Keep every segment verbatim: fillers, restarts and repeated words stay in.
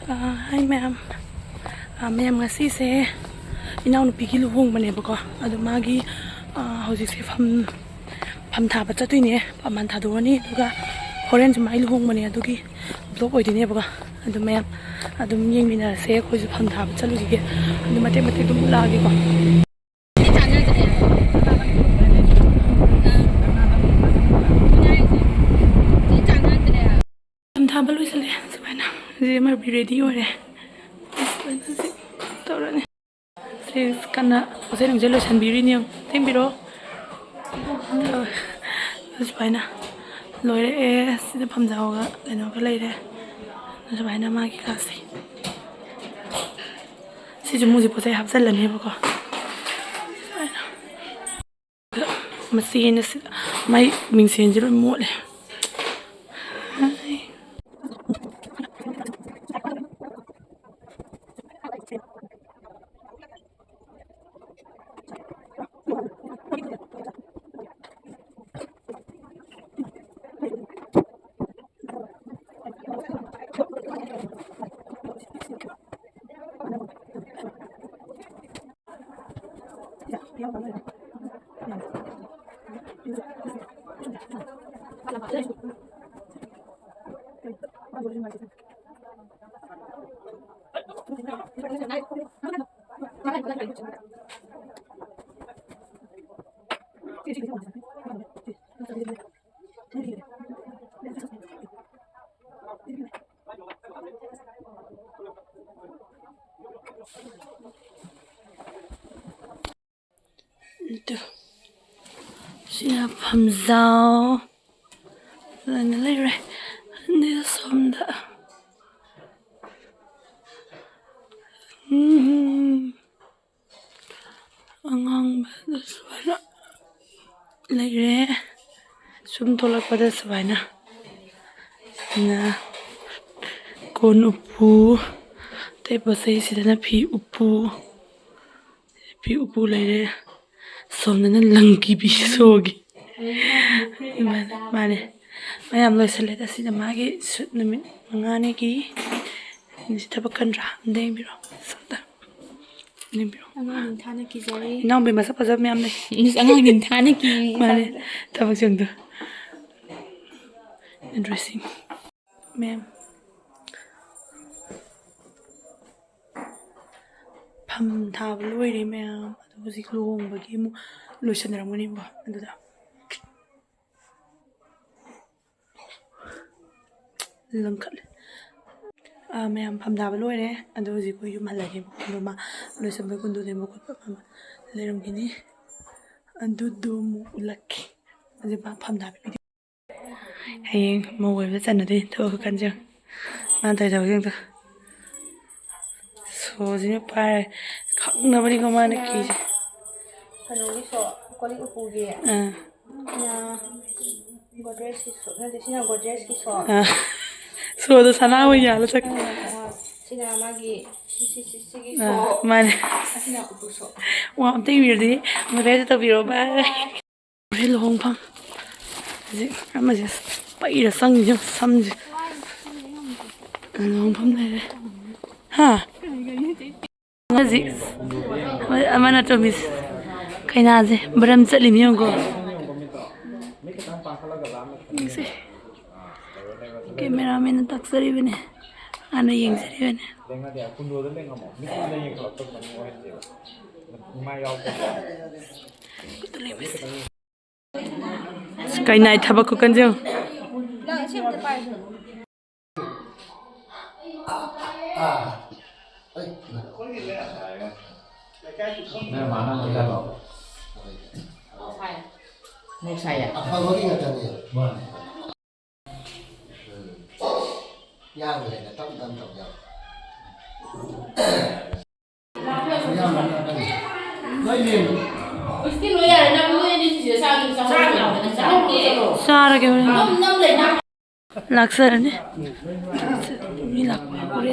ꯑ, ꯍꯥꯏ ꯃꯌꯥꯝ꯫ ꯑ, ꯃꯌꯥꯝ, ꯉꯁꯤꯁꯦ ꯏꯅꯥꯎꯅꯨꯄꯤꯒꯤ ꯂꯨꯍꯣꯡꯕꯅꯦꯕꯀꯣ꯫ ꯑꯗꯣ ꯃꯥꯒꯤ, ꯑ, ꯍꯧꯖꯤꯛꯁꯦ ꯐꯝ, ꯐꯝ ꯊꯥꯕ ꯆꯠꯇꯣꯏꯅꯦ꯫ ꯐꯝꯕꯥꯜ ꯊꯥꯗꯣꯛꯑꯅꯤ, ꯑꯗꯨꯒ ꯍꯣꯔꯦꯟꯁꯨ ꯃꯥꯒꯤ ꯂꯨꯍꯣꯡꯕꯅꯦ, ꯑꯗꯨꯒꯤ vlog ꯑꯣꯏꯗꯣꯏꯅꯦꯕꯀꯣ꯫ ꯑꯗꯣ ꯃꯌꯥꯝ ꯑꯗꯨꯝ ꯌꯦꯡꯃꯤꯟꯅꯔꯁꯦ꯫ ꯑꯩꯈꯣꯏꯁꯨ ꯐꯝ ꯊꯥꯕ ꯆꯠꯂꯨꯈꯤꯒꯦ꯫ ꯑꯗꯨ ꯃꯇꯦꯛ ꯃꯇꯦꯛ ꯑꯗꯨꯝ ꯎꯠꯂꯛꯑꯒꯦꯀꯣ꯫ ꯐꯝ ꯊꯥꯕ ꯂꯣꯏꯁꯤꯜꯂꯦ꯫ ꯁꯨꯃꯥꯏꯅ ꯍꯧꯖꯤꯛ ꯑꯃ ready ꯑꯣꯏꯔꯦ꯫ ꯁꯨꯃꯥꯏꯅ ꯍꯧꯖꯤꯛ ꯇꯧꯔꯅꯤ꯫ ꯁꯤ ꯀꯟꯅ ꯄꯣꯠꯆꯩ ꯅꯨꯡꯆꯩ ꯂꯣꯏꯁꯟꯕꯤꯔꯤꯅꯦ꯫ ꯊꯦꯡꯕꯤꯔꯣ꯫ ꯁꯨꯃꯥꯏꯅ ꯂꯣꯏꯔꯛꯑꯦ꯫ ꯁꯤꯗ ꯐꯝꯖꯥꯎꯒ ꯀꯩꯅꯣꯒ ꯂꯩꯔꯦ꯫ ꯁꯨꯃꯥꯏꯅ ꯃꯥꯒꯤ ꯀꯥꯁꯦ꯫ ꯁꯤꯁꯨ ꯃꯣꯏꯁꯦ ꯄꯣꯠꯆꯩ ꯍꯥꯞꯆꯜꯂꯅꯦꯕꯀꯣ꯫ ꯁꯨꯃꯥꯏꯅ꯫ ꯃꯆꯦꯅ ꯁꯤ-, ꯃꯥꯏ ꯃꯤꯡꯁꯦꯟꯁꯦ ꯂꯣꯏ ꯃꯣꯠꯂꯦ꯫ ꯑꯗꯨ ꯁꯤꯅ ꯐꯝꯖꯥꯎ ꯑꯗꯨꯃꯥꯏꯅ ꯂꯩꯔꯦ꯫ ꯑꯗꯨꯒ ꯁꯣꯝꯗ, ꯎꯝ, ꯑꯉꯥꯡꯕꯗꯨ ꯁꯨꯃꯥꯏꯅ ꯂꯩꯔꯦ꯫ ꯁꯨꯝ ꯊꯣꯛꯂꯛꯄꯗ ꯁꯨꯃꯥꯏꯅ, ꯁꯤꯅ ꯀꯣꯟ ꯎꯄꯨ, ꯑꯇꯩ ꯄꯣꯠ ꯆꯩꯁꯤꯗꯅ ꯐꯤ ꯎꯄꯨ, ꯐꯤ ꯎꯄꯨ ꯂꯩꯔꯦ꯫ ꯁꯣꯝꯗꯅ ꯂꯪ ꯀꯤꯕꯤ ꯁꯣꯒꯤ꯫ ꯃꯥꯅꯦ, ꯃꯥꯅꯦ꯫ ꯃꯌꯥꯝ ꯂꯣꯏꯁꯤꯜꯂꯦꯗ꯫ ꯁꯤꯅ ꯃꯥꯒꯤ ꯁꯨꯠ ꯅꯨꯃꯤꯠ ꯃꯉꯥꯅꯤꯒꯤ꯫ ꯁꯤ ꯊꯕꯛ ꯀꯟꯗ꯭ꯔꯥ? ꯑꯝꯇ ꯌꯦꯡꯕꯤꯔꯣ꯫ ꯁꯣꯝꯗ ꯌꯦꯡꯕꯤꯔꯣ꯫ ꯑꯉꯥꯡ ꯅꯤꯡꯊꯥꯅ ꯀꯤꯖꯔꯤ꯫ ꯏꯅꯥꯎꯕꯤ ꯃꯁꯛ ꯐꯖꯕ ꯃꯌꯥꯝ ꯂꯩ꯫ ꯏꯁ, ꯑꯉꯥꯡ ꯅꯤꯡꯊꯥꯅ ꯀꯤ ꯃꯥꯅꯦ꯫ ꯊꯕꯛꯁꯤꯡꯗꯣ꯫ ꯗ꯭ꯔꯦꯁꯤꯡ꯫ ꯃꯌꯥꯝ꯫ ꯐꯝ ꯊꯥꯕ ꯂꯣꯏꯔꯦ ꯃꯌꯥꯝ꯫ ꯑꯗꯣ ꯍꯧꯖꯤꯛ ꯂꯨꯍꯣꯡꯕꯒꯤ ꯑꯃꯨꯛ ꯂꯣꯏꯁꯟꯅꯔꯝꯒꯅꯤꯕꯀꯣ꯫ ꯑꯗꯨꯗ ꯂꯪꯈꯠꯂꯦ꯫ ꯑꯥ, ꯃꯌꯥꯝ ꯐꯝ ꯊꯥꯕ ꯂꯣꯏꯔꯦ꯫ ꯑꯗꯣ ꯍꯧꯖꯤꯛ ꯑꯩꯈꯣꯏ ꯌꯨꯝ ꯍꯜꯂꯒꯦꯕꯀꯣ꯫ ꯑꯗꯣ ꯃꯥ ꯂꯣꯏꯁꯟꯕ ꯀꯨꯟꯗꯣꯅꯦꯕ ꯈꯣꯠꯄ ꯑꯃ ꯂꯩꯔꯝꯒꯅꯤ꯫ ꯑꯗꯨꯗꯣ ꯑꯃꯨꯛ ꯎꯠꯂꯛꯀꯦ꯫ ꯍꯧꯖꯤꯛ ꯃꯥ ꯐꯝ ꯊꯥꯕ ꯍꯌꯦꯡ ꯃꯧ ꯑꯣꯏꯕꯗ ꯆꯟꯅꯗꯣꯏꯅꯤ ꯊꯕꯛ ꯈꯨꯀꯟꯁꯦ ꯌꯦꯡꯉꯨ꯫ ꯃꯥꯅ ꯇꯧꯔꯤ ꯊꯕꯛꯁꯤꯡꯗꯣ꯫ ꯁꯣꯁꯤꯅ ꯄꯥꯏꯔꯦ꯫ ꯈꯪꯅꯕꯅꯤꯀꯣ ꯃꯥꯅ ꯀꯤꯁꯦ꯫ ꯀꯩꯅꯣꯒꯤ ꯁꯣ, ꯀꯣꯜ ꯂꯤꯛ ꯎꯄꯨꯒꯤ꯫ ꯑꯥ꯫ ꯁꯤꯅ ꯒꯣꯗ꯭ꯔꯦꯖꯀꯤ ꯁꯣ, ꯅꯠꯇꯦ, ꯁꯤꯅ ꯒꯣꯗ꯭ꯔꯦꯖꯀꯤ ꯁꯣ꯫ ꯑꯥ꯫ ꯁꯣꯗꯣ ꯁꯅꯥ ꯑꯣꯏꯅ ꯌꯥꯜꯂ ꯆꯠꯈ꯭ꯔꯦ꯫ ꯑꯥ, ꯁꯤꯅ ꯃꯥꯒꯤ ꯁꯤ, ꯁꯤ, ꯁꯤ, ꯁꯤꯒꯤ ꯑꯥ, ꯁꯣ꯫ ꯃꯥꯅꯦ꯫ ꯑꯁꯤꯅ ꯎꯄꯨ ꯁꯣ꯫ ꯋꯥ ꯑꯝꯇ ꯌꯦꯡꯕꯤꯔꯗꯤ ꯒꯣꯗ꯭ꯔꯦꯖꯇ ꯇꯧꯕꯤꯔꯣ꯫ ꯕꯥꯏ꯫ ꯍꯣꯔꯦꯟ ꯂꯨꯍꯣꯡꯐꯝ꯫ ꯍꯧꯖꯤꯛ ꯑꯃꯁꯦ ꯄꯩꯔ ꯆꯪꯉꯤꯁꯦ ꯁꯝꯁꯦ꯫ ꯂꯨꯍꯣꯡꯐꯝ ꯂꯩꯔꯦ꯫ ꯍꯥ? ꯍꯧꯖꯤꯛ ꯑꯃꯅ ꯇꯣꯃꯤꯁ ꯀꯩꯅꯥꯁꯦ ꯕ꯭ꯔꯝ ꯆꯠꯂꯤꯃꯤ ꯌꯦꯡꯉꯨꯀꯣ꯫ ꯌꯦꯡꯁꯦ꯫ ꯀꯦꯃꯦꯔꯥꯃꯦꯟꯅ ꯇꯥꯛꯆꯔꯤꯕꯅꯦ꯫ ꯍꯥꯟꯅ ꯌꯦꯡꯖꯔꯤꯕꯅꯦ꯫ ꯀꯩꯅꯥꯏ ꯊꯕꯛ ꯈꯨꯀꯟꯁꯦ ꯌꯦꯡꯉꯨ꯫ ꯅꯣꯏ ꯃꯥꯅ ꯍꯣꯏ ꯍꯥꯏꯕ꯭ꯔꯣ? ꯅꯣꯛ ꯁꯥꯏꯌꯦ꯫ ꯑꯐꯕꯒꯤ ꯉꯥꯛꯇꯅꯦ꯫ ꯎꯝ꯫ ꯌꯥꯝ ꯂꯩꯅ ꯇꯞ ꯇꯞ ꯇꯧ ꯌꯥꯝ꯫ ꯆꯥꯔꯒꯦ ꯍꯣꯔꯦꯟ꯫ ꯂꯥꯛꯆꯔꯅꯤ꯫ ꯃꯤ ꯂꯥꯛꯄ ꯍꯧꯔꯦ꯫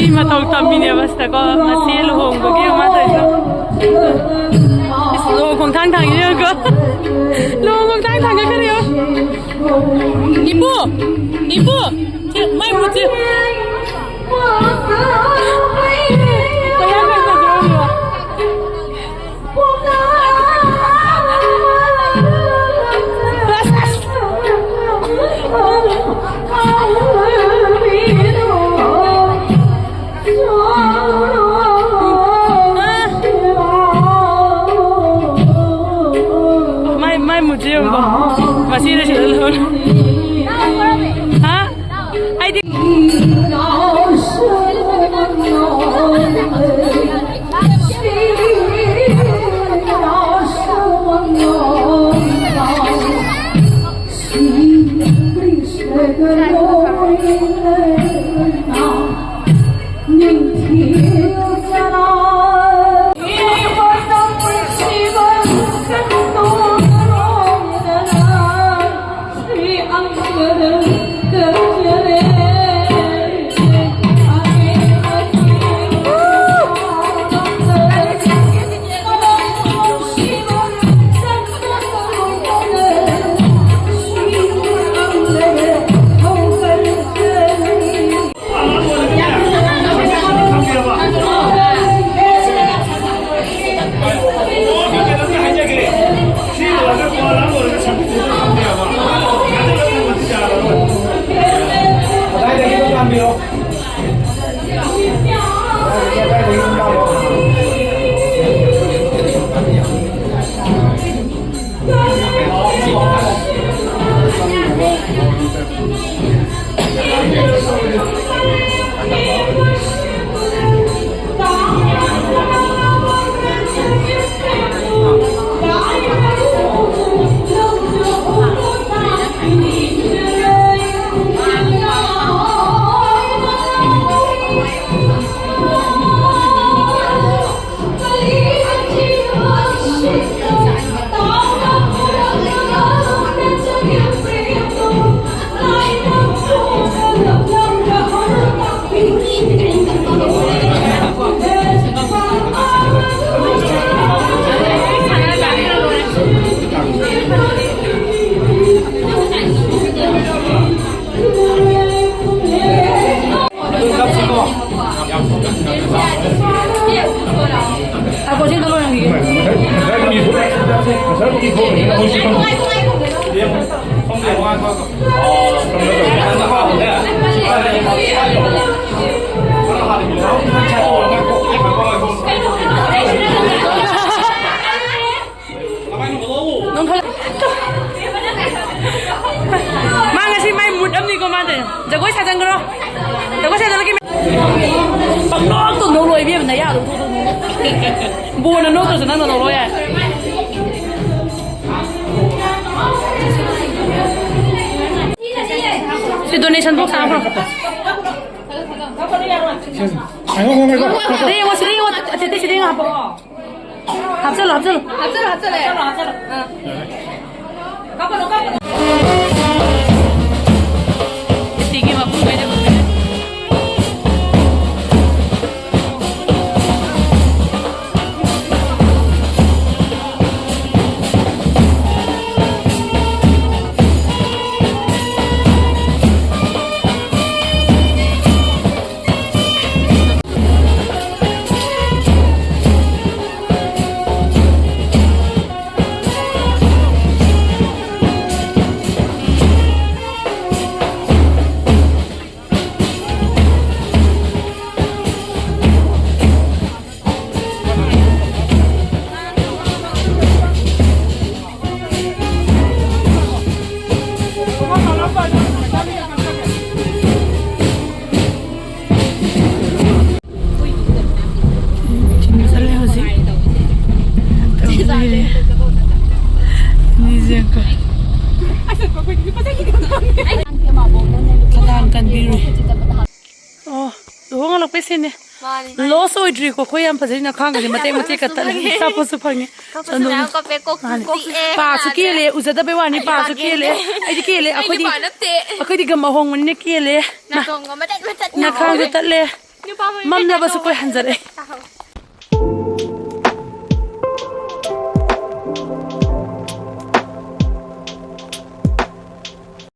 ꯃꯤ ꯃꯇꯧ ꯇꯝꯃꯤꯅꯦꯕ ꯁꯤꯗꯀꯣ, ꯃꯆꯦ ꯂꯨꯍꯣꯡꯕꯒꯤ ꯃꯥ ꯇꯧꯔꯤꯗꯣ꯫ ꯏꯁ, ꯂꯨꯍꯣꯡ ꯈꯣꯡꯊꯥꯡ ꯊꯥꯡꯉꯤꯅꯦ ꯌꯦꯡꯉꯨꯀꯣ꯫ ꯂꯨꯍꯣꯡ ꯈꯣꯡꯊꯥꯡ ꯊꯥꯡꯒꯠꯈ꯭ꯔꯦ ꯌꯦꯡꯉꯣ꯫ ꯏꯄꯨ! ꯏꯄꯨ! ꯁꯤ ꯃꯩ ꯃꯨꯠꯁꯤ꯫ ꯃꯥꯏ, ꯃꯥꯏ ꯃꯨꯠꯁꯤ ꯌꯦꯡꯉꯨꯀꯣ꯫ ꯃꯁꯤꯗ ꯁꯤꯗ ꯂꯧꯔꯦ꯫ ꯍꯥ? ꯑꯩꯗꯤ ꯃꯥ ꯉꯁꯤ ꯃꯥꯏ ꯃꯨꯠ ꯑꯃꯅꯤꯀꯣ ꯃꯥ ꯇꯧꯔꯤꯁꯦ꯫ ꯖꯒꯣꯏ ꯁꯥꯖꯟꯈ꯭ꯔꯣ꯫ ꯖꯒꯣꯏ ꯁꯥꯖꯜꯂꯒꯦ꯫ ꯄꯪꯅꯣꯛꯇ ꯅꯣꯛꯂꯣꯏ ꯏꯕꯦꯝꯃ, ꯅꯌꯥꯗꯣ ꯊꯣꯛ ꯊꯣꯛ ꯅꯣꯛ꯫ ꯕꯣꯅ ꯅꯣꯛꯇ꯭ꯔꯁꯨ ꯅꯪꯅ ꯅꯣꯛꯂꯣ ꯌꯥꯏ꯫ ꯁꯤ donation box ꯍꯥꯞꯈ꯭ꯔꯣ꯫ ꯉꯥꯏꯈꯣ, ꯉꯥꯏꯈꯣ, ꯉꯥꯏꯈꯣ, ꯉꯥꯏꯈꯣ꯫ ꯁꯤꯗ ꯌꯦꯡꯉꯣ, ꯁꯤꯗ ꯌꯦꯡꯉꯣ꯫ ꯑꯇꯩ, ꯑꯇꯩ ꯁꯤꯗ ꯌꯦꯡꯉꯣ, ꯍꯥꯞꯄꯣ꯫ ꯍꯥꯞꯆꯜꯂꯣ, ꯍꯥꯞꯆꯜꯂꯣ꯫ ꯍꯥꯞꯆꯜꯂꯣ, ꯍꯥꯞꯆꯜꯂꯦ꯫ ꯑꯥ꯫ ꯀꯥꯞꯄꯅꯨ, ꯀꯥꯞꯄꯅꯨ꯫ ꯁꯤꯒꯤ ꯃꯄꯨꯡ ꯍꯥꯏꯗꯣ꯫ ꯆꯠꯂꯦ ꯍꯧꯖꯤꯛ꯫ ꯇꯧꯔ ꯂꯩꯔꯦ꯫ ꯃꯤꯁꯦ ꯌꯦꯡꯉꯣ꯫ ꯈꯗꯥꯡ ꯀꯟꯕꯤꯔꯨꯏ꯫ ꯑꯣ, ꯂꯨꯍꯣꯡ ꯍꯜꯂꯛꯄꯩ ꯁꯤꯟꯅꯦ꯫ ꯃꯥꯅꯤ꯫ Loss ꯑꯣꯏꯗ꯭ꯔꯤꯀꯣ, ꯑꯩꯈꯣꯏ ꯌꯥꯝ ꯐꯖꯩ꯫ ꯅꯈꯥꯡꯒꯁꯦ ꯃꯇꯦꯛ ꯃꯇꯦꯛꯀ ꯇꯠꯂꯦ꯫ ꯐꯪꯉꯦ꯫ ꯑꯆꯥꯄꯣꯠꯁꯨ ꯐꯪꯉꯦ꯫ ꯀꯞꯄꯁꯨ ꯆꯟꯗꯣꯟ꯫ ꯃꯌꯥꯝ ꯀꯞꯄꯦ, ꯀꯣꯛ ꯃꯥꯅꯤ꯫ ꯆꯤꯛꯑꯦ꯫ ꯄꯥꯁꯨ ꯀꯦꯜꯂꯦ, ꯎꯖꯗꯕꯩ ꯋꯥꯅꯤ, ꯑꯩ ꯄꯥꯁꯨ ꯄꯥ ꯀꯦꯜꯂꯦ꯫ ꯀꯦꯜꯂꯦ꯫ ꯑꯩꯗꯤ ꯀꯦꯜꯂꯦ, ꯑꯩꯗꯤ ꯑꯩꯈꯣꯏꯗꯤ, ꯄꯥ ꯅꯠꯇꯦ꯫ ꯑꯩꯈꯣꯏꯗꯤ ꯒꯝ ꯑꯍꯣꯡꯕꯅꯤꯅ ꯀꯦꯜꯂꯦ꯫ ꯅꯥꯇꯣꯟꯒ ꯃꯇꯠ ꯃꯇꯠ ꯅꯈꯥꯡꯁꯨ ꯇꯧꯔꯦ꯫ ꯇꯠꯂꯦ꯫ ꯅꯨꯄꯥ ꯃꯌꯨꯝ ꯃꯝꯂꯕꯁꯨ ꯆꯠꯀꯦ ꯀꯣꯏ ꯇꯧꯕ꯫ ꯍꯟꯖꯔꯛꯑꯦ꯫